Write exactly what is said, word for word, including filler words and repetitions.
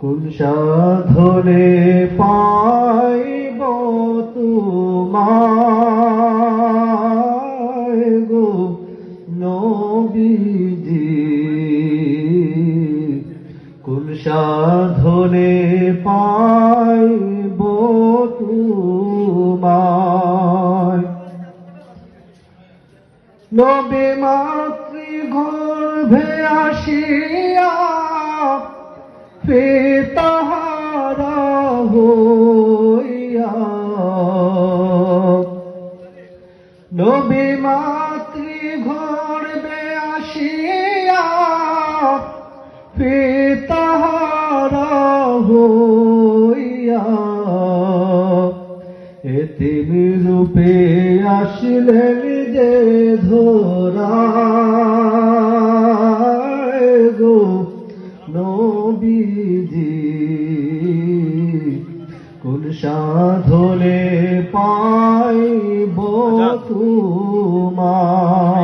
কোন সাধনে পাইব তোমায় গো নবীজি? কোন সাধনে পাইব তোমায়? নবী মাতৃগর্ভে আসিয়া পিতাহারা হইয়া, নবী মাতৃগর্ভে আসিয়া পিতাহারা হইয়া, এতিম রূপে আসলেন যে ধরায় গো নবীজি, কোন সাধনে পাইব তোমায়?